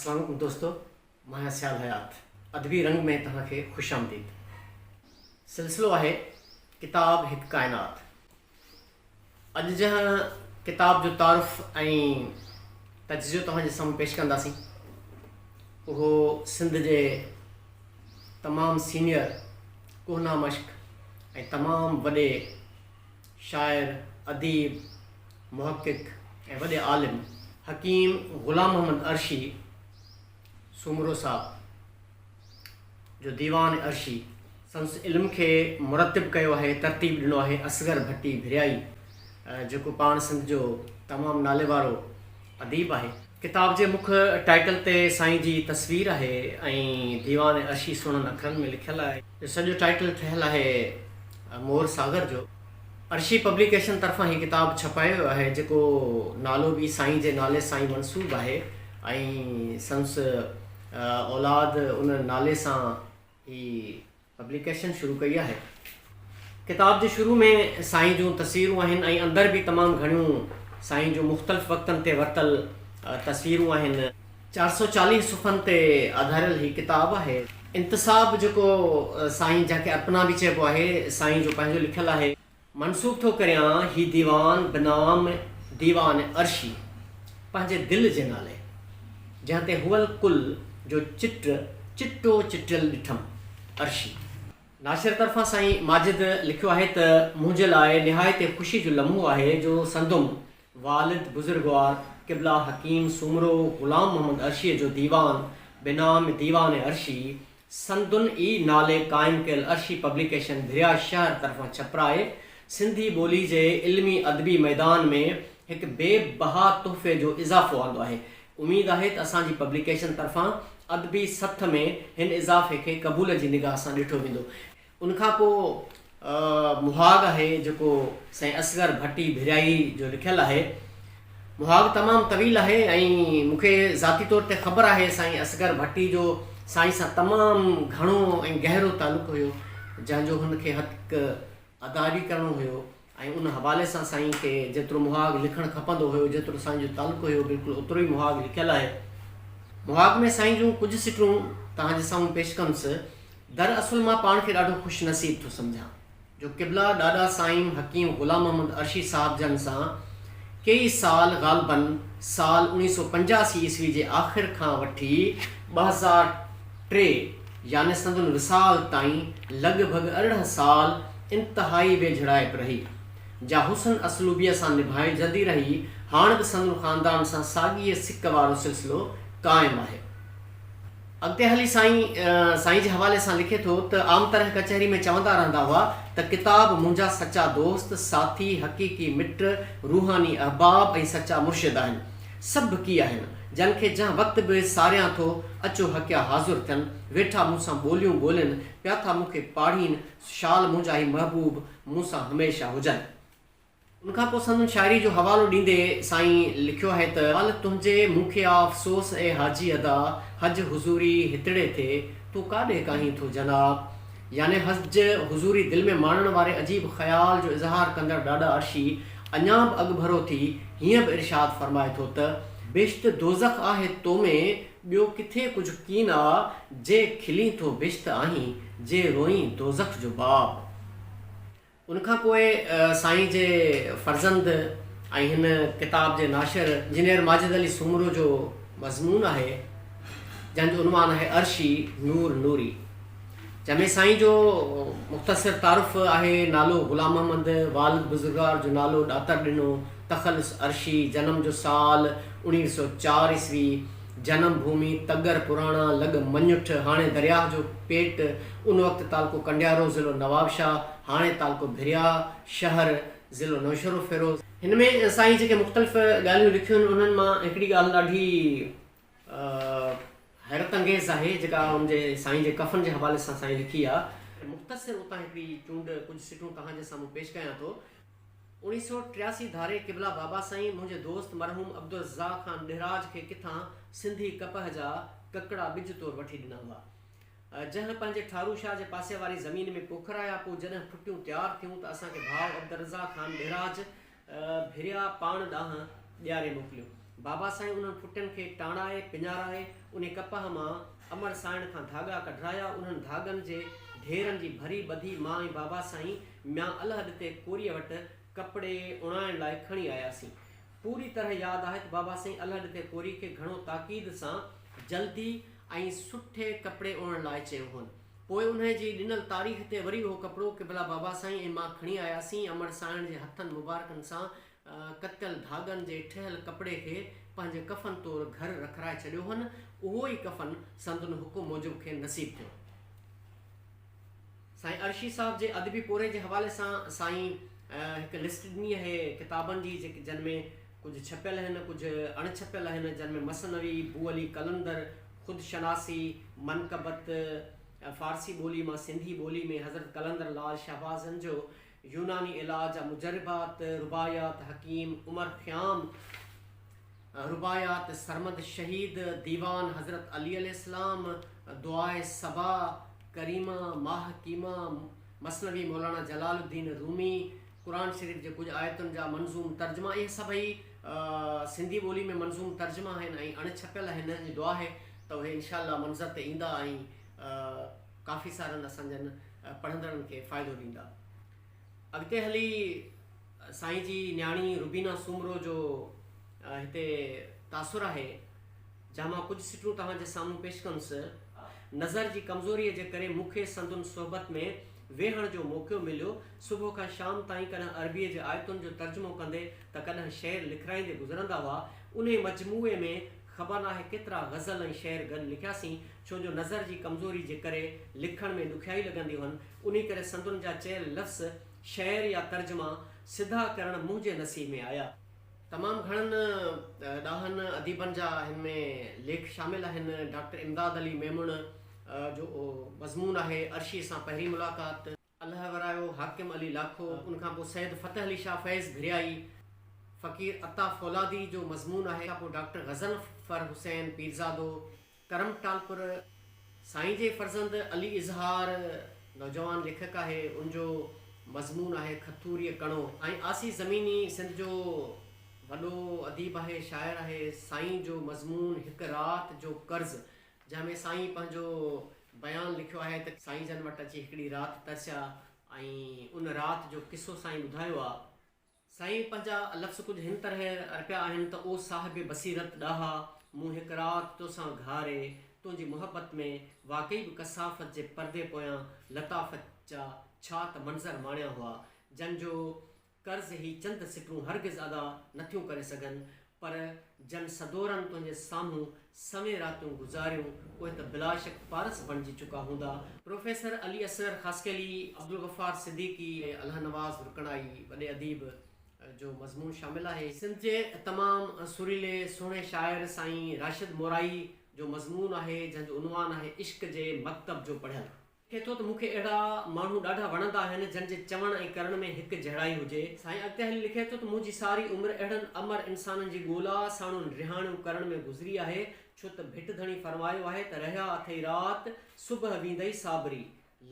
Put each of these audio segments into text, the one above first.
السلام عليڪم دوستو مان آهيان سيال حيات ادبي رنگ ۾ توهان کي خوش آمديد سلسلو آهي ڪتاب هڪ ڪائنات اڄ جنهن ڪتاب جو تعارف ۽ تجزيو توهان جي سامهون پيش ڪنداسين اهو سنڌ جي تمام سينيئر ڪهنا مشق ۽ تمام وڏي شاعر، اديب، محقق ۽ وڏي عالم حڪيم غلام محمد عرشي سومرو صاحب جو ديوان عرشي سندس علم کي مرتب ڪيو آهي، ترتيب ڏنو آهي اصغر ڀٽي ڀريائي جيڪو پاڻ سنڌ جو تمام ناليوارو اديب آهي. ڪتاب جي مک ٽائيٽل تي سائين جي تصوير آهي ۽ ديوان عرشي سهڻن اکرن ۾ لکيل آهي. سڄو ٽائيٽل ٺهيل آهي مور ساگر جو. عرشي پبليڪيشن طرفان هي ڪتاب ڇپايو ويو آهي جيڪو نالو به سائين جي نالي سان ئي منسوب آهي ۽ سندس اولاد ان نالي سان هي پبليڪيشن شروع ڪئي آهي. ڪتاب جي شروع ۾ سائين جون تصويرون آهن ۽ اندر به تمام گهڻيون سائين جون مختلف وقتن تي ورتل تصويرون آهن. 440 صفحن تي آڌاريل هي ڪتاب آهي. انتساب جيڪو سائين جنهن کي ارپنا به چئبو آهي سائين جو پنهنجو لکيل آهي. منسوب ٿو ڪريان هي ديوان بنام ديوان عرشي پنهنجي دل جي نالي، جنهن تي هو الڪل جو چٽ چٽو چٽيل ڏٺم، عرشي. ناشر طرفان سائين ماجد لکيو آهي ته منهنجي لاء نهايت خوشي جو لمحو آهي جو سندم والد بزرگوار قبله حڪيم سومرو غلام محمد عرشيء جو ديوان بنام ديوان عرشي سندن ئي نالي قائم ڪيل عرشي پبليڪيشن ڀريا شهر طرفان ڇپرائي سنڌي ٻولي جي علمي ادبي ميدان ۾ هڪ بي بها تحفي جو اضافو آندو آهي. اميد آهي ته اسان جي پبليڪيشن طرفان ادبي سٿ ۾ هن اضافي کي قبول جي نگاهه سان ڏٺو ويندو. ان کان پوء مهاڳ آهي جيڪو سائين اصغر ڀٽي ڀريائي جو لکيل آهي. مهاڳ تمام طويل آهي ۽ مون کي ذاتي طور تي خبر آهي سائين اصغر ڀٽي جو سائين سان تمام گهڻو ۽ گهرو تعلق هيو جنهن جو هن کي حق ادا به ڪرڻو هيو ۽ ان حوالي سان سائين کي جيترو مهاڳ لکڻ کپندو هيو، جيترو سائين جو تعلق هيو، بلڪل اوترو ئي مهاڳ لکيل آهي. مهاڳ ۾ سائين جون ڪجهه سٽون توهان جي سامهون پيش ڪندس. در اصل مان پاڻ کي ڏاڍو خوش نصيب ٿو سمجهان، جو قبلا ڏاڏا سائين حڪيم غلام محمد عرشي صاحب جن سان ڪيئي سال غالباً سال 1985 عيسوي جي آخر کان وٺي 2003 يعني سندن وصال تائين لڳ ڀڳ 18 سال انتهائي ويجهڙائپ رهي، جا حسن اسلوبيء سان نڀائجندي رهي، هاڻ به سندن خاندان سان ساڳيء سڪ وارو سلسلو قائم آهي. اڳتي هلي سائين سائين جي حوالي سان لکي ٿو ته عام طرح ڪچهري ۾ چوندا رهندا هئا ته ڪتاب منهنجا سچا دوست، ساٿي، حقيقي مٽ، روحاني احباب ۽ سچا مرشد آهن. سڀ ڪي آهن، جن کي جنهن وقت به ساريان ٿو، اچو حقيا حاضر ٿين، ويٺا مون سان ٻوليون ٻولين، پيا ٿا مون کي پاڙهين، شال منهنجا هي محبوب مون سان هميشه هجن. ان کان پوء سندن شاعري جو حوالو ڏيندي سائين لکيو آهي ته. حال تنهنجي مون کي آ افسوس اي حاجي ادا، حج حضوري هتڙي ٿئي، تون ڪاڏي ڪاهين ٿو جناب. يعني حج حضوري دل ۾ ماڻڻ واري عجيب خيال جو اظهار ڪندڙ ڏاڏا عرشي اڃا به اڳڀرو ٿي هيئن به ارشاد فرمائي ٿو ته. بهشت دوزخ آهي تو ۾، ٻيو ڪٿي ڪجهه ڪين آ، جي کلين ٿو بهشت آهين، جي روئين دوزخ جو باب. ان کان پوء سائين جي فرزند ۽ هن ڪتاب جي ناشر انجنيئر ماجد علي سومرو جو مضمون آهي، جنهن جو عنوان آهي عرشي نور نوري، جنهن ۾ سائين جو مختصر تعارف آهي، نالو غلام محمد، والد بزرگوار جو نالو ڏاتر ڏنو، تخلص عرشي، جنم جو سال 1904 عيسوي، جنم ڀومي، تڳر پراڻا، لڳ مڃٺ، هاڻي درياهه جو پيٽ، ان وقت تعلقو ڪنڊيارو، ضلعو نوابشاهه، هاڻي تعلقو ڀريا شهر، ضلعو نوشهروفيروز. هن ۾ سائين جيڪي مختلف ڳالهيون لکيون آهن، انهن مان هڪڙي ڳالهه ڏاڍي حيرت انگيز آهي، جيڪا ان جي سائين جي ڪفن جي حوالي سان سائين لکي آهي. مختصر اتان هڪڙي چونڊ ڪجهه سٽون توهان جي سامهون پيش ڪيان ٿو. 1983 ڌاري قبلا بابا سائين منهنجي دوست مرحوم عبدالرزاق خان ڏهراج کي ڪٿان سنڌي ڪپهه جا ڪڪڙا ٻج طور وٺي ڏنا هئا. جنهن پنهنجي ٺارو شاهه جي پاسي واري زمين ۾ پوکرايا. پوء جڏهن ڦٽيون تيار ٿيون ته اسان کي ڀاء عبدالرزاق خان ڏهراج ڀريا پاڻ ڏانهن ڏياري موڪليو. بابا سائين انهن ڦٽين کي ٽاڻائي، پڃارائي، انهي ڪپهه مان امڙ سائڻ کان ڌاڳا ڪڍرايا. انهن ڌاڳن جي ڍيرن جي ڀري ٻڌي مان ۽ بابا سائين ميان الهه ڏتي ڪوريء وٽ ڪپڙي اڻائڻ لاء کڻي آياسين. پوري طرح ياد آهي ته بابا سائين الهه ڏتي ڪوري کي گهڻو تاڪيد سان جلدي ۽ سٺي ڪپڙي اڻڻ لاء چيو هئن. پوء انهيء جي ڏنل تاريخ تي وري اهو ڪپڙو قبلا بابا سائين ۽ مان کڻي آياسين. امڙ سائڻ جي هٿن مبارڪن سان ڪتيل ڌاڳن جي ٺهيل ڪپڙي کي پنهنجي ڪفن طور گهر رکرائي ڇڏيو هئن. اهو ئي ڪفن سندن حڪم موجب کين نصيب ٿيو. سائين عرشي صاحب جي ادبي پورهئي جي حوالي سان سائين هڪ لسٽ ڏني آهي ڪتابن جي جيڪي جن ۾ ڪجهه ڇپيل آهن ڪجهه اڻ ڇپيل آهن جن ۾ مثنوي بو علي قلندر، خود شناسي، منقبت، فارسي ٻولي مان سنڌي ٻولي ۾ حضرت قلندر لعل شهبازن جو يوناني علاج جا مجربات، رباعيات حڪيم عمر خيام، رباعيات سرمد شهيد، ديوان حضرت علي عليه السلام، دعاء صبا، ڪريما، ماهه قيما، مثنوي مولانا جلال الدين رومي، قرآن شريف جي ڪجهه آيتن جا منظوم ترجما، اهي سڀئي سنڌي ٻولي ۾ منظوم ترجما آهن ۽ اڻ ڇپيل آهن ۽ دعا آهي ته اهي انشاء الله منظر تي ايندا ۽ ڪافي سارن اسان جن پڙهندڙن کي فائدو ڏيندا. اڳتي هلي سائين جي نياڻي روبينا سومرو جو هتي تاثر آهي، جنهن مان ڪجهه سٽون توهان جي سامهون پيش ڪندس. نظر جي ڪمزوريء جي ڪري مون کي سندن صحبت ۾ ويهڻ جو موقعو مليو. صبح کان شام تائين ڪڏهن عربيء جي آيتن جو ترجمو ڪندي ته ڪڏهن شعر لکرائيندي گذرندا هئا. انهيء مجموعي ۾ خبر ناهي ڪيترا غزل ۽ شعر گڏ لکياسين، ڇو جو نظر جي ڪمزوري جي ڪري لکڻ ۾ ڏکيائي لڳندي هئن، انهي ڪري سندن جا چيل لفظ، شعر يا ترجما سڌا ڪرڻ منهنجي نصيب ۾ آيا. تمام گهڻن ڏاهن اديبن جا هن ۾ ليک شامل آهن. ڊاڪٽر امداد علي ميمڻ جو مضمون آهي عرشي سان پهرين ملاقات. الهه ورايو، حاڪم علي لاکو، ان کان پوء سيد فتح علي شاهه فيض ڀريائي، فقير عطا فولادي جو مضمون آهي، کان پوء ڊاڪٽر غضنفر حسين پيرزادو، ڪرم ٽالپر، سائين جي فرزند علي اظهار نوجوان ليکڪ آهي، ان جو مضمون آهي کٿوريء ڪڻو. سائين آسي زميني سنڌ جو وڏو اديب آهي، شاعر آهي، سائين جو مضمون هڪ رات جو قرض جنهن ۾ سائين پنهنجو بيان لکيو آهي ته سائين جن وٽ اچي هڪڙي رات ترسيا ۽ ان رات جو قصو سائين ٻڌايو آ. سائين پنهنجا لفظ ڪجهه هن طرح ارپيا آهن ته او صاحب بصيرت ڏاها مون هڪ رات توسان گهاري تنهنجي محبت ۾ واقعي به ڪثافت جي پردي پويان لطافت جا ڇا ته منظر ماڻيا هئا جن جو قرض هي چند سٽون هرگز ادا نٿيون ڪري سگهن، پر جن سدورن تنهنجي سامهون سوين راتيون گذاريون، اهي ته بلاشڪ پارس بڻجي چڪا هوندا. پروفيسر علي اصغر خاصخيلي، عبدالغفار صديقي ۽ الهه نواز رڪڻائي وڏي اديب جو مضمون شامل آهي. سنڌ جي تمام سريلي سهڻي شاعر سائين راشد مورائي جو مضمون آهي، جنهن جو عنوان آهي عشق جي مڪتب جو پڙهيل. لکي ٿو ته مون کي اهڙا ماڻهو ڏاڍا وڻندا آهن جن جي چوڻ ۽ ڪرڻ ۾ هڪ جهڙائي هجي. سائين اڳتي هلي لکي ٿو ته منهنجي ساري عمر اهڙن امر انسانن جي ڳولا، ساڻن رهاڻيون ڪرڻ ۾ گذري آهي، ڇو ته ڀٽ ڌڻي فرمايو آهي ته رهيا اٿئي رات، صبح ويندئي صابري.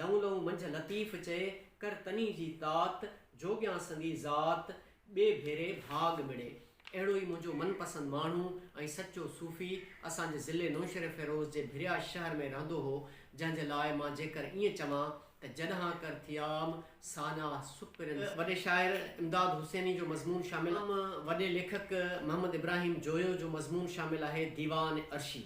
لئون لئون منجهه لطيف چئي، ڪر تني جي تات، جوڳيان سندي ذات، ٻئي ڀيري ڀاڳ مڙي. اهڙو ئي منهنجو من پسند ماڻهو ۽ سچو صوفي اسان جي ضلعي نوشهروفيروز جي ڀريا شهر ۾ رهندو هو، جنهن جي لاء مان جيڪر ائين چوان ته جڏهان ڪر ٿيام ساڃاهه سپرين. وڏي شاعر امداد حسيني جو مضمون شامل. وڏي ليکڪ محمد ابراهيم جويو جو مضمون شامل آهي ديوان عرشي.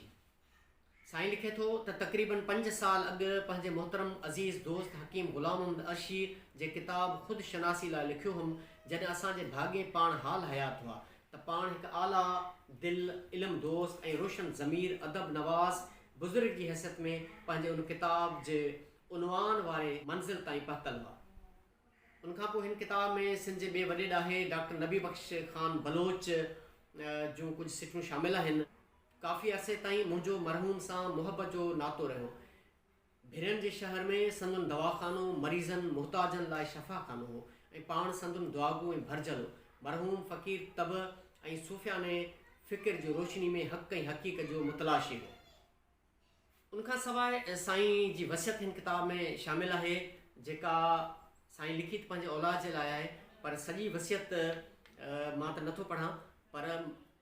سائين لکي ٿو ته تقريباً پنج سال اڳ پنهنجي محترم عزيز دوست حڪيم غلام محمد عرشي جي ڪتاب خود شناسي لاء لکيو هئم، جڏهن اسان جي ڀاڳين پاڻ حال حيات هئا ته پاڻ هڪ اعليٰ دل، علم دوست ۽ روشن ضمير ادب نواز بزرگ جي حيثيت ۾ پنهنجي ان ڪتاب جي عنوان واري منزل تائين پهتل هئا. ان کان پوء هن ڪتاب ۾ سنڌ جي ٻئي وڏي ڏاهي ڊاڪٽر نبي بخش خان بلوچ جون ڪجهه سٽون شامل آهن. ڪافي عرصي تائين منهنجو مرحوم سان محبت جو ناتو رهيو. ڀرين جي شهر ۾ سندن دواخانو مريضن، محتاجن لاء شفاخانو هو ۽ پاڻ سندن دعاگو ۽ ڀرجهلو. مرحوم فقير طبع ۽ صوفيانه فڪر جي روشني ۾ حق ۽ حقيقت جو متلاشي هو. ان کان سواء سائين جي وصيت هن ڪتاب ۾ شامل آهي، جيڪا سائين لکي ته پنهنجي اولاد جي لاء آهي، پر سڄي وصيت مان ته نٿو پڙهان، پر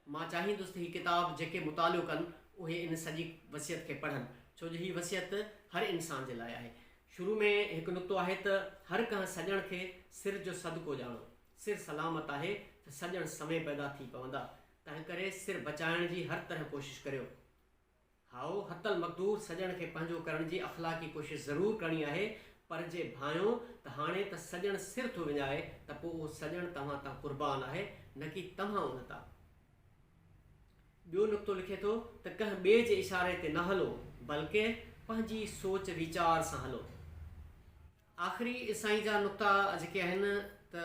مان چاهيندس ته هي ڪتاب جيڪي مطالعو ڪن اهي ان سڄي وصيت کي پڙهن ڇو جو هي وصيت هر انسان جي لاء آهي. شروع ۾ هڪ نقطو آهي ته هر ڪنهن سڄڻ کي سر جو صدقو ڄاڻو. سر سلامت آهي ته سڄڻ سوين پيدا ٿي پوندا. تنهنڪري سر بچائڻ جي هر طرح ڪوشش ڪريو. هائو، حتي المقدور سڄڻ کي پنهنجو ڪرڻ جي اخلاقي ڪوشش ضرور ڪرڻي آهي، پر جي ڀانئيو ته هاڻي ته سڄڻ سر ٿو وڃائي ته پوء اهو سڄڻ توهان تان قربان آهي، نه ڪي توهان ان تان. ٻيو نقطو لکي ٿو ته ڪنهن ٻئي جي اشاري تي نه هلو، بلڪه پنهنجي سوچ ويچار سان هلو. آخري سائين جا نقطا جيڪي آهن ته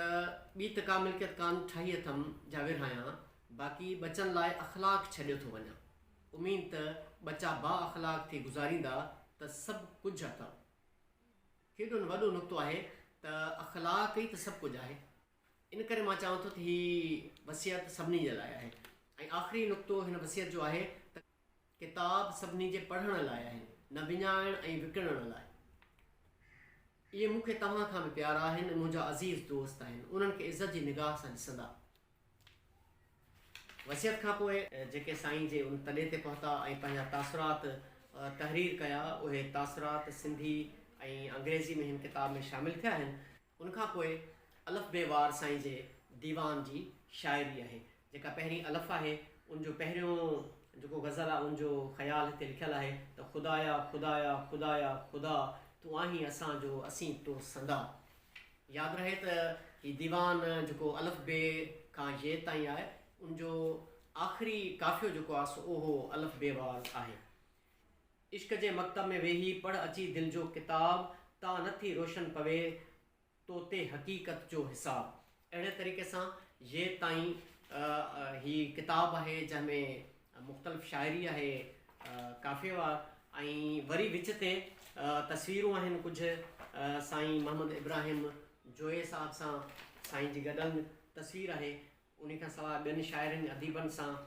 ٻي ته ڪا ملڪيت ڪانه ٺاهي اٿم جا ورهايان، باقي ٻچن لاء اخلاق ڇڏيو ٿو وڃان. اميد ته ٻچا با اخلاق ٿي گذاريندا ته سڀ ڪجهه اٿم. ڪيڏو نه وڏو نقطو آهي ته اخلاق ئي ته سڀ ڪجهه آهي. ان ڪري مان چوان ٿو ته هي وصيت سڀني جي لاء آهي. ۽ آخري نقطو هن وصيت جو آهي ته. ڪتاب سڀني جي پڙهڻ لاء آهن، نه وڃائڻ ۽ وڪڻڻ لاء. اهي مون کي توهان کان به پيارا آهن ۽ منهنجا عزيز دوست آهن، انهن کي عزت جي نگاهه سان ڏسندا. وصيت کان پوء جيڪي سائين جي ان تڏي تي پهتا ۽ پنهنجا تاثرات تحرير ڪيا، اهي تاثرات سنڌي ۽ انگريزي ۾ هن ڪتاب ۾ شامل ٿيا آهن. ان کان پوء الف بي وار سائين جي ديوان جي شاعري آهي، جيڪا پهرين الف آهي، ان جو پهريون جيڪو غزل آهي ان جو خيال هتي لکيل آهي ته خدايا خدايا خدايا خدا تون آهين اسان جو اسين تو سندا. ياد رهي ته هي ديوان جيڪو الف بي کان يي تائين آهي ان جو آخري قافيو جيڪو آهي سو اهو الف بي وار آهي. عشق جي مڪتب ۾ ويهي پڙهه اچي دل جو ڪتاب تان نه ٿي روشن پوي تو تي حقيقت جو حساب. اهڙي طريقي سان ي تائين هي ڪتاب آهي جنهن ۾ مختلف شاعري آهي قافيي وار ۽ وري وچ تي تصويرون آهن ڪجهه سائين محمد ابراهيم جويي صاحب سان سائين جي گڏل تصوير آهي انهي کان سواء ٻين شاعرن اديبن سان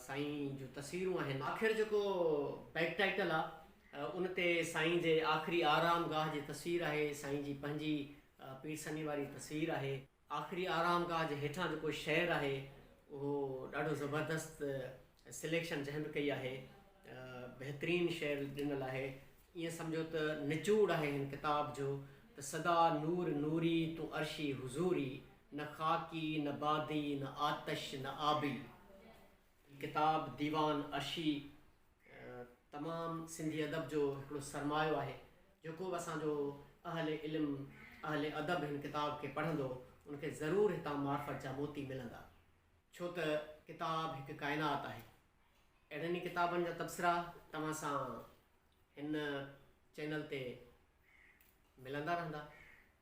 سائين جون تصويرون آهن. آخر جيڪو بيڪ ٽائيٽل آ ان تي سائين جي آخري آرام گاهه جي تصوير آهي، سائين جي پنهنجي پيرسني واري تصوير آهي. آخري آرام گاهه جي هيٺان جيڪو شعر آهي اهو ڏاڍو زبردست سليڪشن جنهن به ڪئي آهي بهترين شعر ڏنل آهي. ائين سمجهو ته نچوڙ آهي هن ڪتاب جو ته سدا نور نوري تون عرشي حضوري نه خاڪي نه بادي نه آتش نه آبي. ڪتاب ديوان عرشي تمام سنڌي ادب جو هڪڙو سرمايو آهي جيڪو به اسان جو اهل علم اهل ادب هن ڪتاب کي پڙهندو ان کي ضرور هتان معرفت جا موتي ملندا ڇو ته ڪتاب هڪ ڪائنات آهي. اهڙن ئي ڪتابن جا تبصرا توهان سان هن چينل تي ملندا رهندا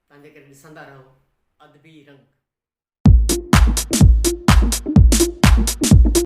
تنهن جي ڪري ڏسندا رهو ادبي رنگ.